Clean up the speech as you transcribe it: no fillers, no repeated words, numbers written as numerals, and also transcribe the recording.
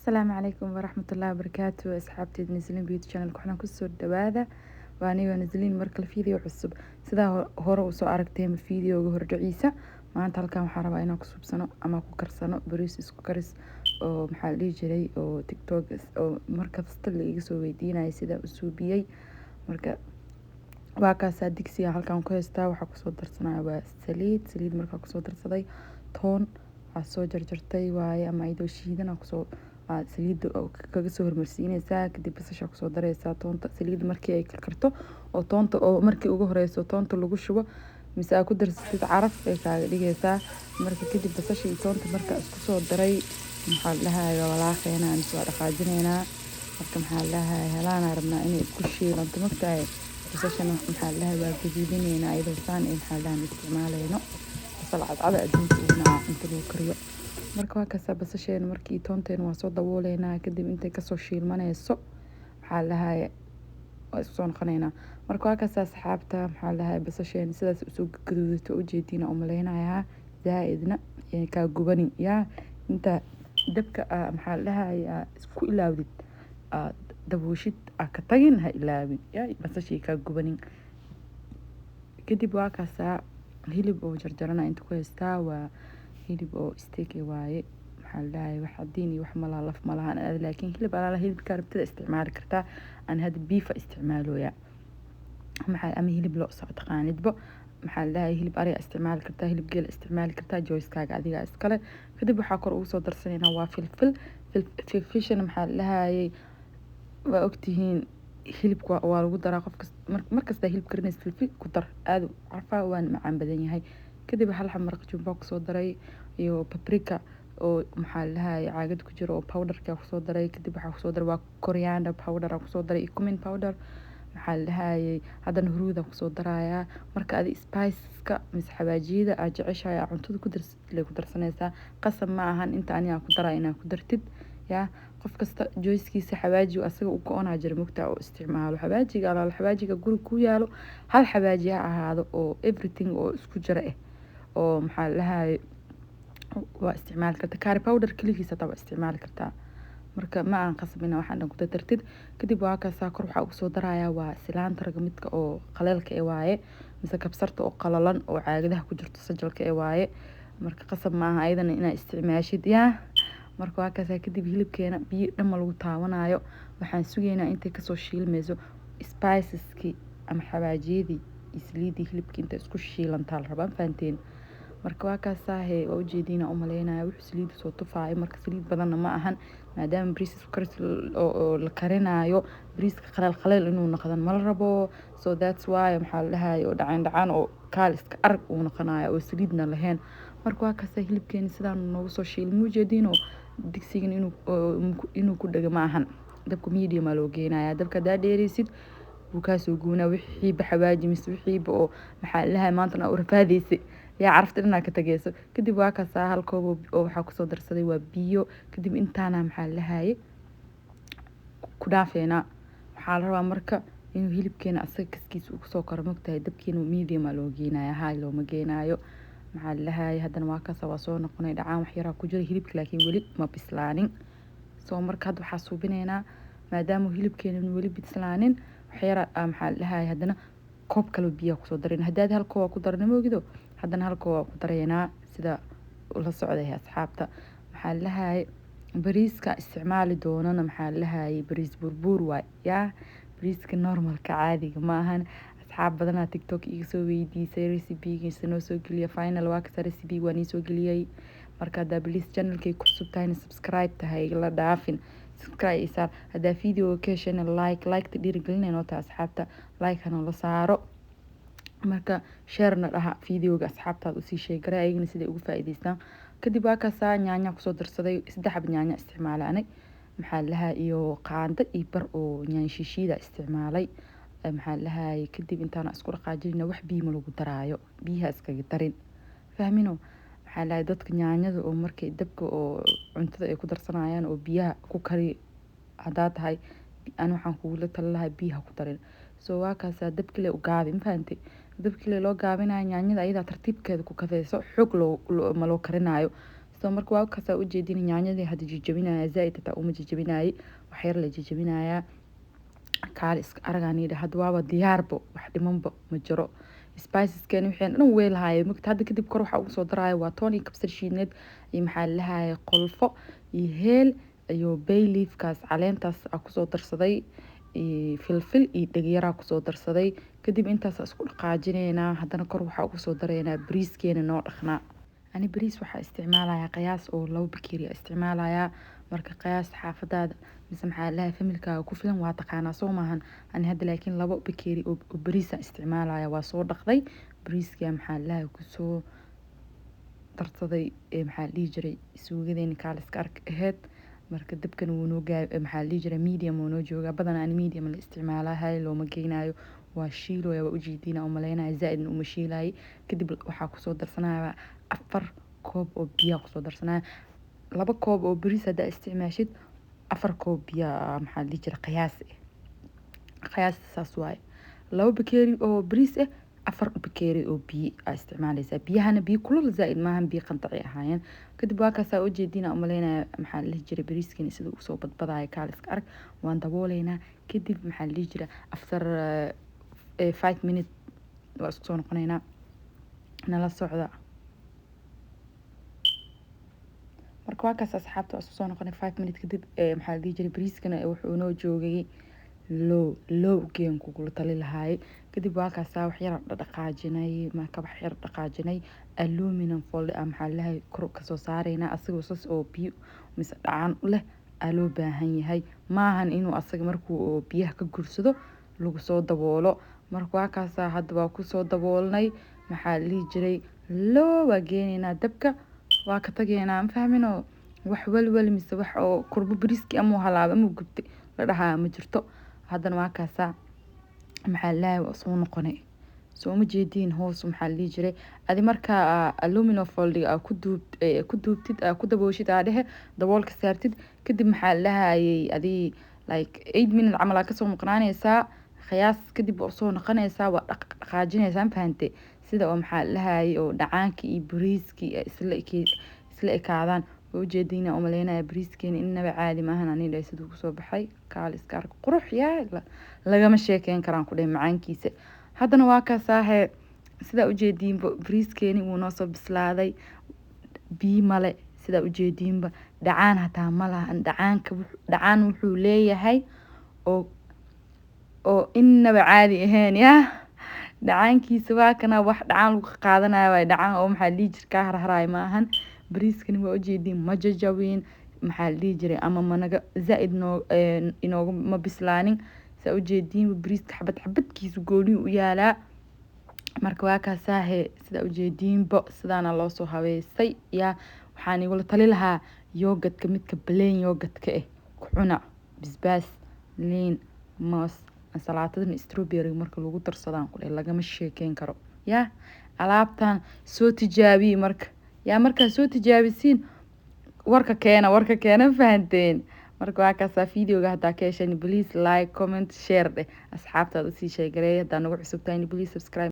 Asalaamu calaykum waraxmatullaahi wabarakaatu. Asxaabteed Nazliin Beauty Channel waxaan kusoo dhawaada, waa aniga Nazliin, markale video cusub. Sidaa hore usoo aragteen videoga hordhaciisa, maanta halkan waxaan rabaa inaan ku subsano ama ku karsano bariis isku karis oo, maxaa la dhihi jiray, oo TikTok oo markasta la iga soo weydiinaya sidaan u suubiyey. Marka waa kaasaa, digsiga halkan ku haystaa. Waxaa kusoo darsanaya waa saliid. Saliid markaa kusoo darsaday, toon waxaa soo jarjartay waaye ama iyadoo shiidan kusoo saliidda kaga soo hormarsiinaysaa. Kadib basasha kusoo dareysaa. Toonta saliidda markii ay karkarto oo toonta oo markii ugu horeyso toonta lagu shubo mise aa ku darsatid, caraf ay kaaga dhigaysaa. Marka kadib basasha iyo toonta marka isku soo daray, maxaa la dhahayaa, waa walaaqeynaa mise waa dhaqaajineynaa. Marka, maxaa la dhahayaa, helaanaa rabnaa inay isku shiilanto, mogtahay. Basashana, maxaa la dhahayaa, waa gaduudineynaa iyadoo saan ee, maxaa la dhahaa, isticmaaleyno basal cadcada adduunka ugu nacaa inta lagu kariyo. Marka waa kaasaa, basasheena markii toonteena waa soo dabooleynaa. Kadib intay kasoo shiilmanayso, maxaa la dhahayaa, waa isku soo noqoneynaa. Marka waa kaasaa, asxaabta, maxaa la dhahayaa, basasheena sidaas usoo gaduudato, ujeediina umaleynayaa. Zaa-idna kaa gubanin yaa inta dabka, maxaa la dhahayaa, isku ilaawdid aad dabooshid, aa ka tagin, ha ilaawin yaa basashii kaa gubanin. Kadib waa kaasaa, hilib oo jarjarana inta ku haystaa, waa hilib oo steak waaye. Maxaa la dhahayaa, wax cadiin iyo wax malaha, laf malahan, laakiin hilib alaala hilibka rabtida isticmaali kartaa. Aan hadda beef isticmaalooya, maxaa ama hilib lo soo taqaanidbo, maxaa la dhahayaa, hilib ariga isticmaali kartaa, hilib geel isticmaali kartaa, choice-kaaga adiga iskale. Kadib waxaa kor ugu soo darsanaynaa waa filfil. Filfishana, maxaa la dhahayay, waa ogtihiin, hilibka waa lagu daraa. Qof markasta hilib karinaysa filfil ku dar, aada u carfaa, waana macaan badan yahay. Kadib hal xab maraq jumbo kusoo daray iyo paprika oo, maxaa la dhahaye, caagad ku jiro oo powderka kusoo daray. Kadib waxaa kusoo daray waa coriander powder aa kusoo daray iyo cumin powder. Maxaa la dhahayay, haddana huruuda kusoo darayaa. Marka adi spiceska mise xawaajiyada aad jeceshahay aa cuntada ku darsatid lay ku darsanaysaa. Qasab ma ahan inta aniga ku daraya inaad ku dartid. Yaa qof kasta choice-kiisa xawaaji asaga u go-onaa jira, mugtaa, oo isticmaalo xawaajiga alaala xawaajiga guri ku yaalo. Hal xawaaji ha ahaado oo everything oo isku jira ah oo, maxaa la dhahayay, waa isticmaali kartaa. Curry powder keligiis hataa waa isticmaali kartaa. Marka ma aan qasab inaa waxaan dhan ku dardartid. Kadib waa kaasaa, kor waxaa ugu soo darayaa waa cilantro-ga, midka oo qaleelka ee waaye mise kabsarta oo qalalan oo caagadaha ku jirto, sajalka ee waaye. Marka qasab maaha ayadana inaa isticmaashid yaa. Marka waa kaasaa. Kadib hilibkeena biyo dhan ma lagu taabanayo. Waxaan sugaynaa intay kasoo shiilmayso spiceski ama xawaajiyadii iyo saliidii hilibka, inta isku shiilantaa la rabaa, fahanteen? Marka waa kaasaahe, waa ujeediina umaleynaya wuxuu saliida soo tufaayo. Marka saliid badanna ma ahan, maadaama bariis isku karis oo la karinaayo, bariiska qaleel qaleel inuu noqdan mala rabo. So that's why, maxaa la dhahaye, oo dhacaan dhacaan oo kaal iska arag uu noqonayo oo saliidna lahayn. Marka waa kaasa, hilibkeeni sidaan noogu soo shiilay, muujeediino. Digsigan inuu ku dhego ma ahan. Dabka medium aa loo geenaya. Dabka haddaa dheeraysid, wuu kaasoo guunaa wixiiba xawaaji mise wixiiba oo, maxaa la dhahaye, maantana u rafaadaysay yaa carafta dhanaa ka tagayso. Kadib waa kaasaa, hal koob oo waxaa kusoo darsaday waa biyo. Kadib intaana, maxaa la dhahaye, ku dhaafeynaa. Waxaa la rabaa marka inuu hilibkeena asaga kaskiisa uu kusoo karo, mogtahay. Dabkeena medium aa loo geenaya, high looma geenaayo. Maxaa la dhahaye, haddana waa kaasa, waa soo noqonay. Dhacaan wax yaraa ku jira hilibka, laakiin weli ma bislaanin. So marka hadda waxaa suubinaynaa, maadaama hilibkeena weli bislaanin, wax yara, maxaa la dhahaye, haddana koob kale biyaa kusoo darayna. Haddaad hal koob ku darana moogido, haddana hal koob waa ku daraynaa. Sida la socday, asxaabta, maxaa la dhahaye, bariiska isticmaali doonana, maxaa la dhahaye, bariis burbuur waay yaa, bariiska normalka caadiga ma ahan. Asxaab badanaa TikTok iga soo weydiisay recipe-giisa noo soo geliya. Final waa kasa, recipe waa nii soo geliyay. Marka haddaa please channelkay ku cusub tahayna, subscribe tahay la dhaafin, subscribe isaar. Haddaa videoga ka heshayna, like. Like-ta dhiirigelinay noo tahay, asxaabta, like hana la saaro. Marka sharena dhaha videoga, asxaabtaada usii sheegaray ayagana siday ugu faa'iidaystaan. Kadib waa kaasaa, yaanya kusoo darsaday, 3 xab yaanya isticmaalay anag, maxaa la dhahaa, iyo qaando iyo bar oo yaanya shishiida isticmaalay, maxaa la dhahaye. Kadib intaana isku dhaqaajinayna, wax biyo ma lagu daraayo, biyaha iskaga darin, fahmino? Maxaa la dhahay, dadka yaanyada oo markay dabka oo cuntada ay ku darsanayaan oo biyaha ku kari haddaa tahay, ani waxaan kugula tali lahaa biyaha ku darin. So waa kaasaa, dabkile u gaabi, ma fahantay? Dabkile loo gaabinayo yaanyada ayadaa tartiibkeeda ku kadeyso, xoog loo ma loo karinaayo. So marka waa kaasaa ujeedin, yaanyadii hadda jijabinaya zaaid, hataa uma jijabinayay, wax yar la jijabinayaa. Kaali iska aragaan yidhi, hadda waaba diyaarbo, wax dhimanba ma jiro. Spiceskeeni wixii dhan way lahaayeen mugta. Hadda kadib kor waxaa ugu soo daraya waa toon iyo kabsar shiidneed iyo maxaa la lahaayay qolfo iyo heel iyo bay leafkaas, caleentaas aa kusoo darsaday, iyo filfil iyo dhegyaraa kusoo darsaday. Kadib intaas isku dhaqaajineynaa. Haddana kor waxaa ugu soo daraynaa bariiskeena noo dhaqnaa. Ani bariis waxaa isticmaalayaa qiyaas oo 2 bakeeri isticmaalayaa. Marka qiyaas xaafadaada mise maxaa lahaay familkaaga ku filan waa taqaanaa, soo maahan? Ani hadda laakiin 2 bakeeri oo bariisa isticmaalaya. Waa soo dhaqday bariiska, maxaa lahaay kusoo darsaday, maxaa la dhihi jiray suugadeeni kaaliska ark aheyd. Marka dabkana wuu noo gaa, maxaa la dhihi jiray, medium wuu noo joogaa. Badanaa ani medium la isticmaalaa, hay looma geynayo. Waa shiilooya, waa ujeediina umaleynaya, zaaidna uma shiilaayay. Kadib waxaa kusoo darsanaya 4 koob oo biyaa kusoo darsanaya. 2 koob oo bariis haddaa isticmaashid, 4 koob biyaa, maxaa la dhihi jiray, qiyaas qiyaasta saas waaye. 2 bakeeri oo bariis ah, 4 bakeeri oo biyo aa isticmaaleysaa. Biyahana biyo kulul zaaid maahan, biyo qandaci ahaayeen. Kadib waa kaasaa ujeediina umaleynaya, maxaa la dhihi jiray, bariiskani sida usoo badbadaya kaaliska arag. Waan dabooleynaa. Kadib maxaa la dhihi jiray after 5 minute waa isku soo noqoneynaa, nala socda. Marka waa kaas asxaabta, waa isku soo noqonay 5 minute kadib. Maxaa la dhihi jiray, bariiskana wuxuu noo joogay low, low geen kugula tali lahaayay. Kadib waa kaasaa wax yar dhaqaajinay. Marka wax yar dhaqaajinay, aluminum foil ah maxaa lahay kor kasoo saareynaa, asagoo sas oo biyo mise dhacaan u leh aa loo baahan yahay. Maahan inuu asaga markuu biyaha ka gursado lagu soo daboolo. Marka waa kaasaa, hadda waa kusoo daboolnay, maxaa la dhihi jiray, low waa geenaynaa dabka, waa ka tageynaa. Ma fahminoo? Wax walwal mise wax oo kurbo bariiskii amuu halaabay amuu gubtay la dhahaa ma jirto. Haddana waa kaasaa, maxaa la dhahay, waa soo noqonay, soo ma jeediin? Hoos maxaa la dhihi jiray adi markaa aluminum foil aa ku duub, ku duubtid, aa ku dabooshid, aa dhehe daboolka saartid. Kadib maxaa la dhahayay adi like 8 minute camal aa kasoo maqnaanaysaa qiyaas. Kadib waa soo noqonaysaa, waa dhaqaajinaysaa, ma fahante? Sida oo maxaa la dhahayay oo dhacaanka iyo bariiskii isla ekaadaan. Waa ujeediina umaleynaya bariiskeeni innaba caadi maahan. Ani dhahay siduu kusoo baxay kaal iska ark, qurux yaa lagama sheekeyn karaan ku dhahay macaankiisa. Haddana waa kaasaahe, sidaa ujeediinba bariiskeeni wuu noo soo bislaaday. Biyo male, sidaa ujeediinba dhacaan hataa ma lahan. Dhacaanka dhacaan wuxuu leeyahay oo innaba caadi ahayn yaa dhacaankiisa. Waa kana, wax dhacaan lagu qaadanayo waay, dhacaan oo maxaa la dhihi jira kaa harharaay maahan. Bariiskani waa ujeediin, ma jajabin, maxaa la dhihi jiray, ama managa zaaid noo inooga ma bislaanin. Saa ujeediinba bariiska xabad xabadkiisa gooni u yaalaa. Marka waa kaasaahe, sidaa ujeediinba sidaana loo soo habeystay. Yaa waxaan igula tali lahaa yogurtka, midka plain yogurtka ah ku cuna, basbaas, liin, moos, ansalaatadana strawberry marka lagu darsadaan ku dhahay lagama sheekeyn karo. Yaa alaabtan soo tijaabiye. Marka yaa markaa soo tijaabisiin warka keena, warka keena, fahanteen? Marka waa kaasaa. Videoga haddaa ka hesheen, please like, comment, share dheh, asxaabtaada usii sheegareey. Haddaa nagu cusub tahay, please subscribe.